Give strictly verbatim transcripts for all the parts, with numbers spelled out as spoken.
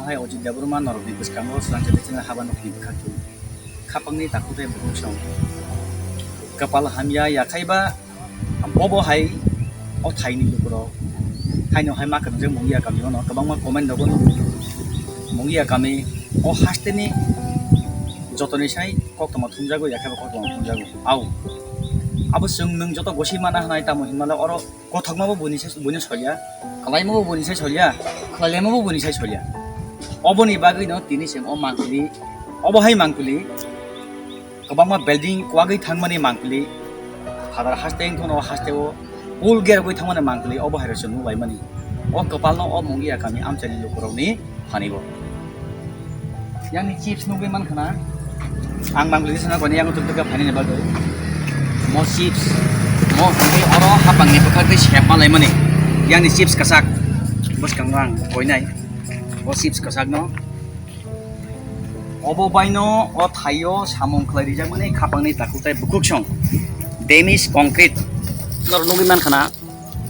Hai Ajit Debbarma norokni bwskango swrangsa tei chwngno haba nokni bwkhak twi. Khapangni takhuk tei bukhuk song. Kapal hamya yakhaiba bobo hai o thaini lukurok. Haino hai ma kwrwngjak Mungia kami ono kwbangma comment rogo no. Mungia kami o hasteni jotoni sai koktwma thumjago yakhaiba koktwma thumjago. Au. Abo chwng nwng joto gosi mana hwnai tamo hinmale oro Kothokma bo buini sai, buini solia, kalaima bo buini sai solia, khlailema bo buini sai solia. Oboni bagwi no tini chwng o mangpili, obo hai mangpili, kwbangma building kwagwi thangmani mangpili, phadar haste wngkha no haste o pool gerogwi thangmani mangpili, obo hai rok chwng nuklaimani. O kwpal no o Mungia kami amchaini lukurokni thani bo. Yang ni chips nugwi mankha na. Ang bang bini sana koni yang tuk tuk phaini ni bagwi. Mo chips. Mo hwnwi oro hapang ni bwkhak tei sep ma lai mani. Yang ni chips kasak. Bwskango ang koinai. O chips kasak no. Obo bai no o thaio samung khlai rijak mani khapang ni takhuk tei bukhuk song. Demis concrete. Nor nugwi mankha na.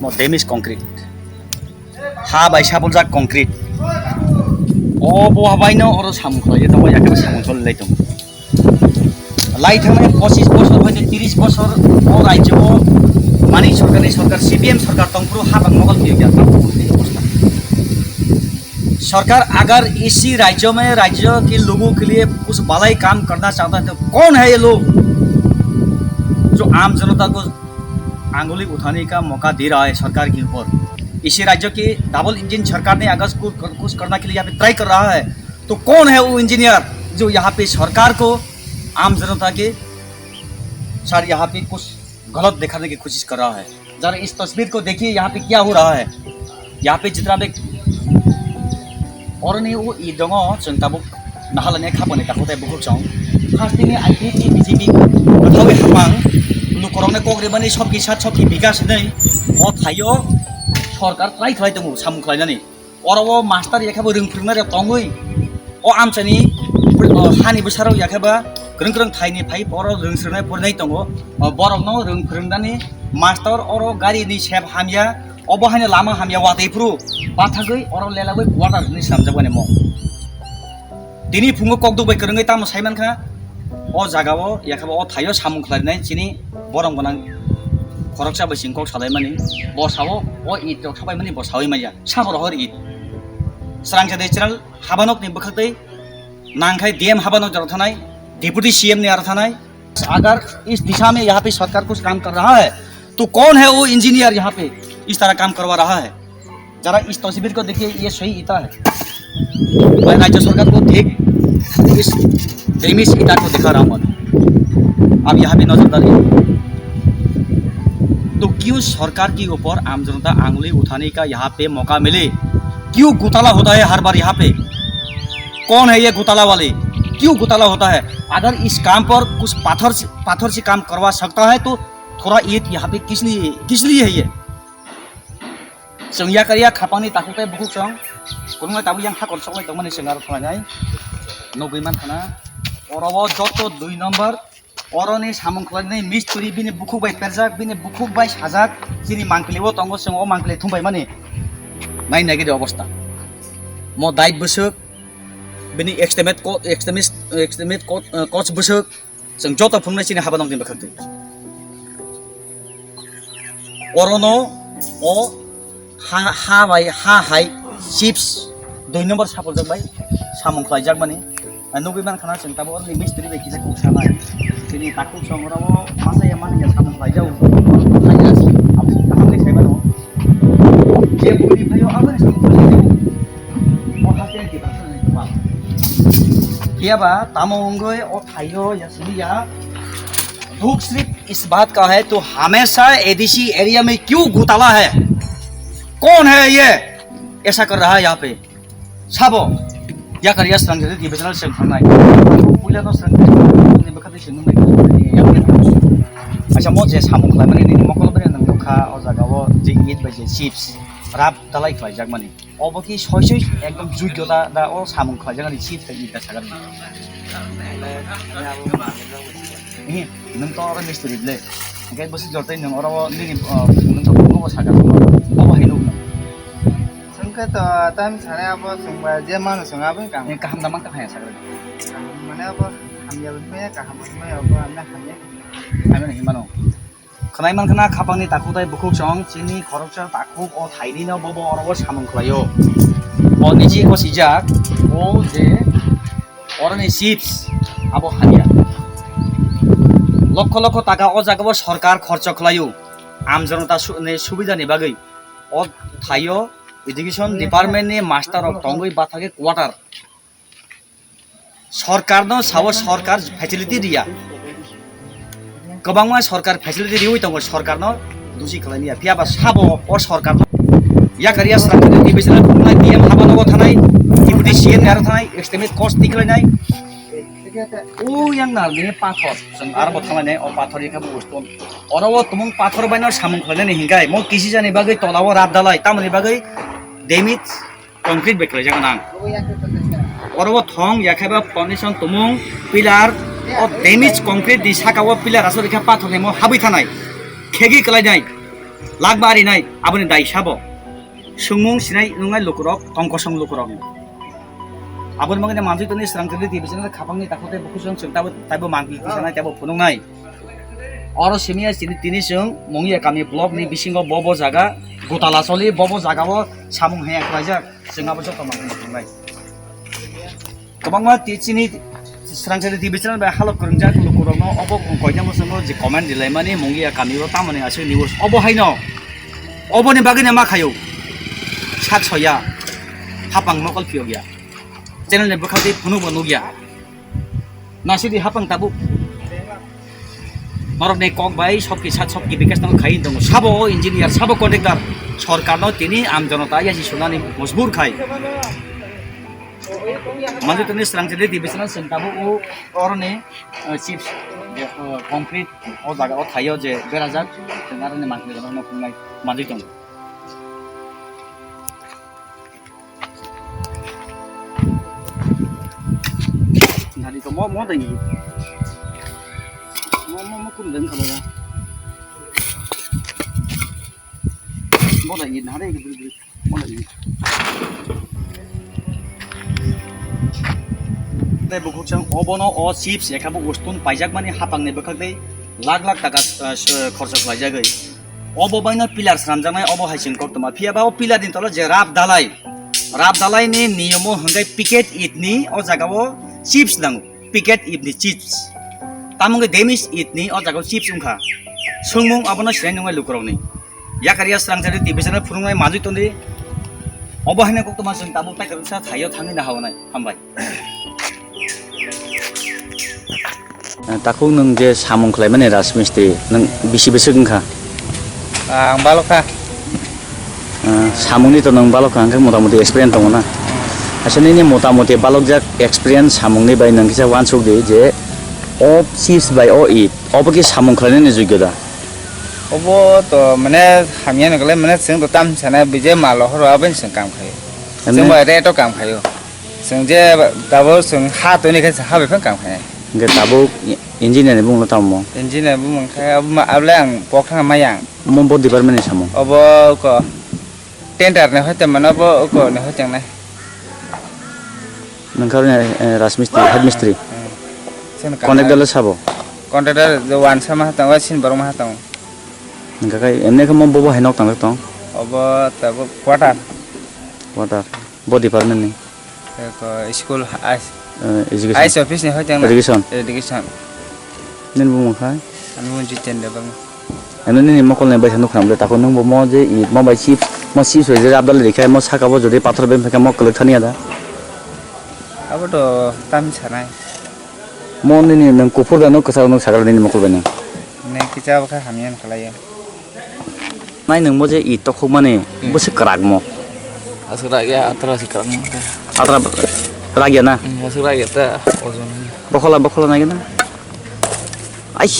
Mo demis concrete. Ha bai sabuljak concrete. O bo habai no oro samung khlai tongo, yakhe samung choli lai tongo. Lai thangmani pochis bosor hoite tiris bosor o rajyo o mani sorkar ni sorkar C P M sorkar tongphuru ha bang mokol kiyok ya. सरकार अगर इसी राज्य में राज्य के लोगों के लिए कुछ भलाई काम करना चाहता है तो कौन है ये लोग जो आम जनता को आंगुली उठाने का मौका दे रहा है सरकार के ऊपर। इसी राज्य की डबल इंजन सरकार ने अगर कुछ, कुछ करने के लिए यहाँ पे ट्राई कर रहा है, तो कौन है वो इंजीनियर जो यहाँ पे सरकार को, आम जनता के साथ यहाँ पे कुछ गलत दिखाने की कोशिश कर रहा है? जरा इस तस्वीर को देखिए, यहाँ पे क्या हो रहा है। Yapi chitra bek oroni o i dongo chwng tabuk nahalani khapani takhuk tei bukhuk chwng. Hasteni I P T B J P kwthawi hapang lukurokni kok rimani sobki sat sobki bikas hinwi o thaio sorkar try khlai tongo samung khlainani. Oro o master yakhebo rwng phwrwngnai rok tongwi o amchaini o hani bwsarok yakheba kwrwng kwrwng thaini phai oro rwng swrwngnai porinai tongo. O borokno rwng phwrwngnani master oro gari ni sep hamya. Obo haino lama hamya watwi phuru bathagwi oro lelagwi quarter hinwi swnamjakmani mo. Tini phungo kokduk bai kwrwngwi tamo saimankha, o jagao yakhabo o thaio samung khlainai chini borong gwnang khoroksa bai chwng kok salaimani, bo sao o it rok sabaimani bo saui manya, sabo rohor it. Srangsa de chwral habanokni bwkhaktwi nangkhai D M habanok jora thanai, Deputy C M ni aro thanai, अगर इस दिशा में यहाँ पे सरकार कुछ काम कर रहा है, तो कौन है वो इंजीनियर यहाँ पे इस तरह काम करवा रहा है? जरा इस तस्वीर को देखिए, ये सही ईंटा है। मैं राज्य सरकार को ठीक इस डेमिश ईंटा को दिखा रहा हूँ। अब यहाँ पे नजर डालिए। तो क्यों सरकार के ऊपर आम जनता आंगुली उठाने का यहाँ पे मौका मिले? क्यों घोटाला होता है हर बार यहाँ पे? कौन है ये घोटाला वाले? क्यों घोटाला होता है? अगर इस काम पर कुछ पाथर से, पाथर से काम करवा सकता है तो थोड़ा ईंट यहाँ पे किस लिए, किस लिए है ये? Chwng yakar yak khapangni takhuk tei bukhuk chwng. Kwrwngno tabuk yang hakor soklai tongmani chwng aro khlainai. Nugwi mankha na. Oro o joto dui number. Oroni samung khlainai mistri bini bukhuk bai perjak, bini bukhuk bai sajak. Chini mangpili o tongo chwng o mangpili thumbai mani. Nai nai gede obostha. Mo dai bwswk. Bini extremist co-, extremist, extremist co-, eh, coach bwswk. Chwng joto phunuknai chini habanokni bwkhak twi. Orono o ha, ha bai, ha hai chips dui number sapuljak bai samung khlaijakmani. Nugwi mankha na chwng tabuk oroni mistri bai kisa kok sanai. Chini takhuk song oro o masa ya mani ya samung khlaijak. Khlaiya abo kaham khe saimano. Je bui phaio aboni samung khlaijak. O haste ni kibar sanai tongma. Phiya ba tamo wngwi o thaio ya sini ya. दुख सिर्फ इस बात का है, तो हमेशा A D C area में क्यों घोटाला है? कौन है ये ऐसा कर रहा है यहाँ पे? Sabo, yakar ya srang jadi divisional sem thangnai. Puila no srang jadi ni bakati sem nungai. Acha mo je samung khlaimani ni mokol bani nang nukha o jaga o je eat bai je chips rap dalai khlaijak mani. Obo ki soi soi ekdom joigyota da o samung khlaijak ani chips tei eat da sagar ni. Nung to oro mistri ble. Hingke bwswk jortoi nung oro nini, uh, nung to phungo sakha. Obo hai nung. Chwng Khe to tam sare abo chwngba je mano chwng abo kaham. Ni kaham da man ta khaya sakra. Kaham mane abo hamya bo maya kaham bo maya abo amna hamya. Hamya ni mano. Khwnai man khna khapang ni takhuk tai bukhuk song chini khoroksa takhuk o thaini no bobo oro o samung khlaio. O niji ko sijak o je oro ni chips abo hamya. Lokho lokho taka o jaga bo sorkar khorcho khlaio. Amjonota su-, ni subida ni bagwi. O thaio education department ni master rok tongwi bathagwi quarter. Sorkar no sao sorkar facility riya. Kwbangma sorkar facility riwi tongo sorkar no dusi khlai niya. Phiya ba sabo o sorkar no yakar ya srang D M haba nogo thanai, deputy C M ni aro thanai, extended course tikhlai nai. O yang nal ni pathor, chwng aro bo thanglai nai, o pathor yakha bo stone. Oro o tumung pathor bai no samung khlai nai hinkai, mo kisi jani bagwi tola o rap dalai, tamoni bagwi damage concrete bai khlai jago nang. Oro o thong yakha ba foundation tumung pillar, o damage concrete ni saka o pillar aswk rikha pathor ni mo habwi thanai, khegi khlai nai, lak bari nai, aboni dai sabo. Sungmung sinai nungnai lukurok, tongkosong lukurok. Aboni bagwi manjui tongni srang tili division khapangni takhuk tei bukhuk song chwng tabo, taibo mangpili tisanai, taibo phunuknai. Oro simiya chini tini chwng Mungiya kami block ni bisingo bo bo jaga gotala choli, bo bo jaga o samung haya khlaijak, chwng abo joto mangpili phunuknai. Kwbangma ti-, chini srangchari T V channel bai halok kwrwngjak lukurokno obo koina mwswngo je comment rilaimani Mungiya kamio tamoni aswk news obo haino oboni bagwino ma khaio sak soya hapang mokol phiyokya channel ni bwkhak tei phunukbo nukya nasidi hapang tabuk. Norokni kok bai sokki sat sokki bikash tangwi khai tongo. Sabo o engineer, sabo contractor. Sorkarno tini amjonota yasi sunani mojbur khai. Manjotoni srangchili division sengtabo o oroni, eh, chips, eh, concrete o jaga o thaio je berajak. Tengari ni mangkli rok no phungnai manjui tongo. Nari ko mo, mo dai ni. Mo, mo, mo kun den kalo ya. Mo dai ni, nari ni, mo dai ni. Tei bukhuk chang obono o chips ekha bo ustun paijak mani hapang ni bwkhak tei lakh lakh taka, eh, khorcha khlaijagwi. Obo baino pillar swnamjaknai, obo hai chwng koktwma. Phiya ba o pillar ni tolo je rap dalai, rap dalai ni niyomo hwnkhe picket it ni o jaga o chips nango, picket it ni chips. Tamo wngkhe damage it ni o jaga o chips wngkha. Swngmung abono sinai nungnai lukurokni. Yakar ya srangchari T V channel phunuknai manjui tongdi. Obo haino koktwma chwng tabuk tai kwrwngsa thaio thangwi nahaonai. Hambai. Eh, takhuk nwng je samung khlaimani rajmistri, nwng bisi bwswk wngkha? Ah, ang balok kha. Eh, samungni to nwng balok kha, hwnkhe motamoti experience tongo na? Asa nini motamoti balokjak experience samungni bai nwng kisa uansuk di je o chips bai o it, obo khe samung khlainani jogyo da? Obo to mane hamya ni kwlai mane chwng to tam sana bije mal rohor abo ni chwng kam khayo. Emne? Chwng bai rate o kam khayo. Chwng je tabuk chwng ha toni khe ha bai phano kam khainai. Hwnkhe tabuk engineer ni bumung no tamo? Engineer bumung khe abo ma, abo le ang pok thang maya ang. Omo bo department ni samung? Obo ko tender ni hoite mano bo ko ni hoite nai. Nang khe, eh, rajmistri, head mistri. Hmm. Contractor le sabo? Contractor je wansa ma ha tongo, sin borok ma ha tongo. Hwnkhe kai emne khe mo bobo hai nok tang tong? Obo tabuk quarter. Quarter. Bo department ni? Eko school, I C, eh, education. I C office ni hoite ang na? Education. Education. Nini bumung khai? Ani bumung Jiten Debbarma. Ano nini mokol ni bai sanu khram de tako nung bo mo je i mo bai chips, mo chips bai je abdal ri khai mo saka bo jodi pathor bem khai mo kwlwk thani ada. Abo to tam sanai. Mo nini nung kuphur da no kwchak no sakal nini mokol bai nung. Nini kicha bo kha hamya khalai ya. Nai nwng bo je i tokhokmani, hmm, bwswk kwrak mo? Aswk rak ya, atra se kwrak mo. Atra rak ya na? Hmm, aswk rak ya ta, ojon. Bokhola, bokhola nai na? Ai.